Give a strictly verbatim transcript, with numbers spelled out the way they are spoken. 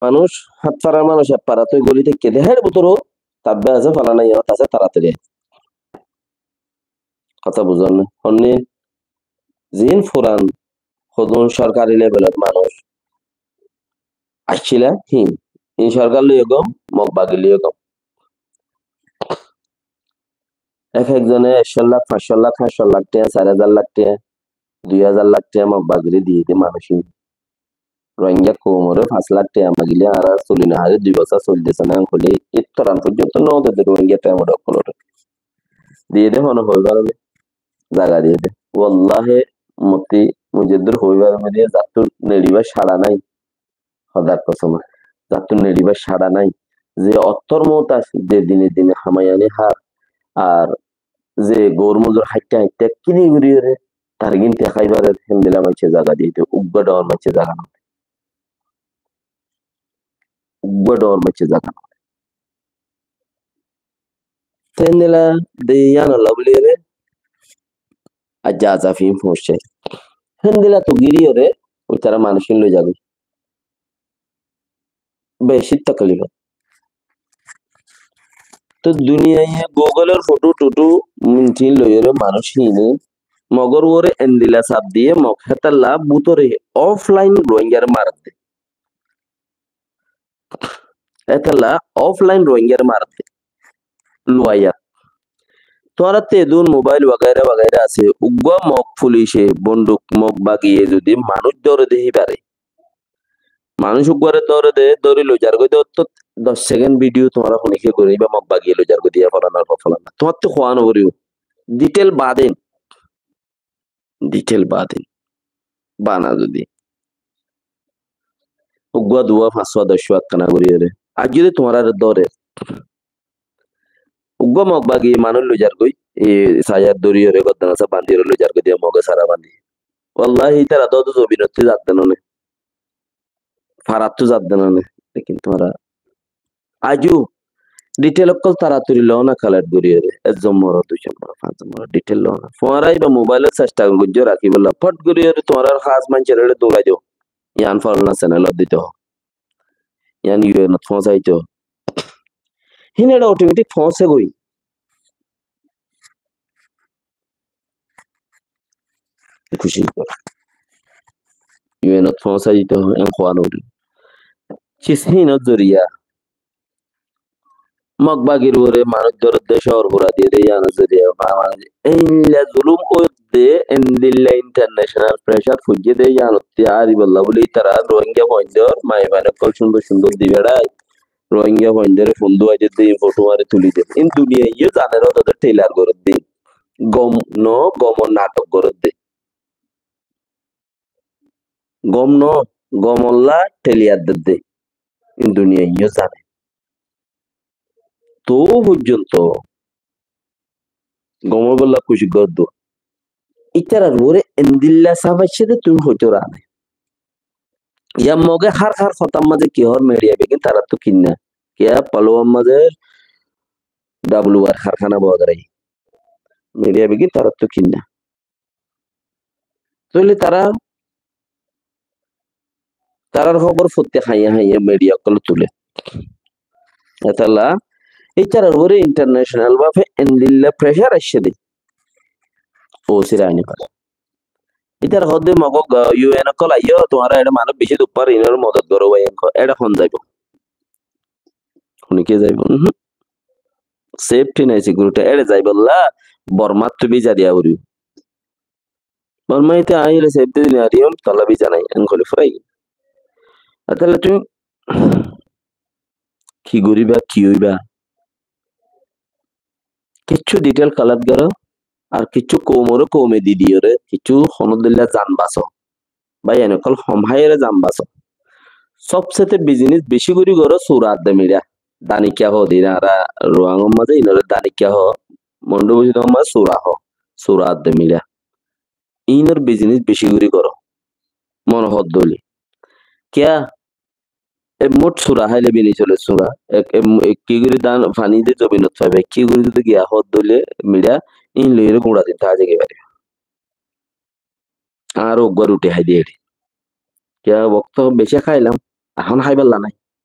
manúic, hát farar manúic ek fara toi góli táikke de, hér bútore tabbe asé, fana nai, iyót asé, taratari. Hotá buzón né? Honné ziín furan hodún sorkari levelor manúic aiccíla, hín, hín sorkar loiyó gom, Mog bagi loiyó gom. Ek ekzone ekcó lak, fañscó lak, háñtcó lak tiañ, sair házar lak tiañ, dui házar lak tiañ Mog bagire diyé de manúic hín. Rohingya koumore fañs lak tiañ magile añára soli no fari, dui bosór solidde sóna hoile, ittoran foijjonto no de de Rohingya tiañ moro ókkolore. Diyé de hono hoi fare de, zaga diyé de. Wallahi, moti mui zeddur hoi fare de, zattú neçibar sára nai, Hódar kosome, zattú neçibar sára nai, ze ottór moót asé, ze dine dine hamai ani hár, ar ze gour mozur háitte háitte kini gorí ore tar gínti hái farer, héndilla maincé zaga diyé de, uggúa dhoóñr maincé zaga no de. Uggúa dhoóñr maincé zaga no de. Te héndilla de yíanolla bóli ore aijja azabi foóñsai. Héndilla to gíri ore ítara manúic ín loi zagói. Beci taklif. To duniyaiye Google or foto toto mintin loi ore manúic híne Mogor uore endilla saf diye, Mog hétalla bútore offline Rohingyare maredde. Hétalla offline Rohingyare maredde. Luwaiya. Tuáñrattú edún mobile wagaira wagaira asé, uggúa Mog fulice bonduk, Mog bagiye zodi manúic dóre de híbare, manúic uggúare dóre de, dóri loizargói de, ottót doc sekend video tuáñra honikke gorí, íba Mog bagiye loizargói de, folanar fa folanar. Tuáñrattú hoó no foribó. Detail baade. Detail baade. Bana zodi uggúa duwá fañs wá doc wá ekkana gorí ore. Ar zodi tuáñrare dóre, uggúa Mog bagi manúic loizargói, e, sayar dóri ore, goddana sa bandi ore loizargói de, Moge sara bandi. Wallahi, ítara dóde zobinottú zadde no né. Farattú zadde no né. Lekin tuáñra aijjó detail ókkol taratari loó na, collect gorí ore. Ekzon morot, duizon morot, fañszon morot, detail loó na. Fuáñra íba mobile ot cesta goijjó rakíbolla. Fot gorí ore tuáñrar hás maincóre ére doulai do. Yián folana channel ot dito. Yián U N ot foóñsai do. Hín ére automatic foóñse goi. Kucíc gor. U N ot foóñsai dito, en hoó no foribó. Cis hín or zoriya. Mog bagir uore manúic dóredde, cóor fura diyé de, yián or zoriya. Eilla zulum óiye de, endilla international pressure foijjé de, yián ottú aribolla buli ítara Rohingya fuaindor, maiyafuain ókkol cúndor cúndor di beçai Rohingya fuaindore fon duwai de, de foto mari tuli de. Ín duniyaiye zane, ódode trailer gorédde. Gom no, gomor natok gorédde. Gom no, gomolla trailer dedde. Ín duniyaiye zane. Toó foijjonto gom óibolla kucíc gorédde. Ítarar uore endilla saf aiccé de tuñí hoitó faro né. Yá Moge hár hár hotár mazé ki hoór, media begín tarattú kinna. Kiyá Palwar mazé W R karhána boózarai. Media begín tarattú kinna. Tóile tará, tarár hóbor fottí hañiye hañiye media ókkole tulé. Étalla ítarar uore international bábe endilla pressure aiccé dé. Fóusi raini fare. Ítara hoódde Mogok U N ókkol aiyó, tuáñra eçé manúic bicí duk far, inóre modot goró bái, enko eçé hon zaibó? Hone ki zaibó? Uhum. Safety nai, security. Eçé zaibolla Bormattú biza diya foribó. Bormattú aile safety dina diyum, tolla biza nai, en hoilé furai giyé. Ar toile tuñí ki goriba, ki óiba? Kiccú detail collect goró, ar kiccú koumoré koume di diyóre, kiccú honó dilla zan basó. Báiyain ókkol, hom háiyore zan basó. Sobsete business beci gorí goró sura adde miçá. Danikka hoó de, añára Ruangor mazé inore danikka hoó, Mondu Busidor mazé sura hoó, sura adde miçá. Inor business beci gorí goró. Mone hoó dóile. Kiyá? Ek mut sura háile bini sole sura. Ek, ek, ek ki gorí dan fani de zobinot faiba. Ki gorí zodi giya hoó dóile miçá, in loiyore guñça din táki fariba. Añára uggwá ruti hái de eçé. Kiyá, wokto beci háilam, ehón háiballa nai.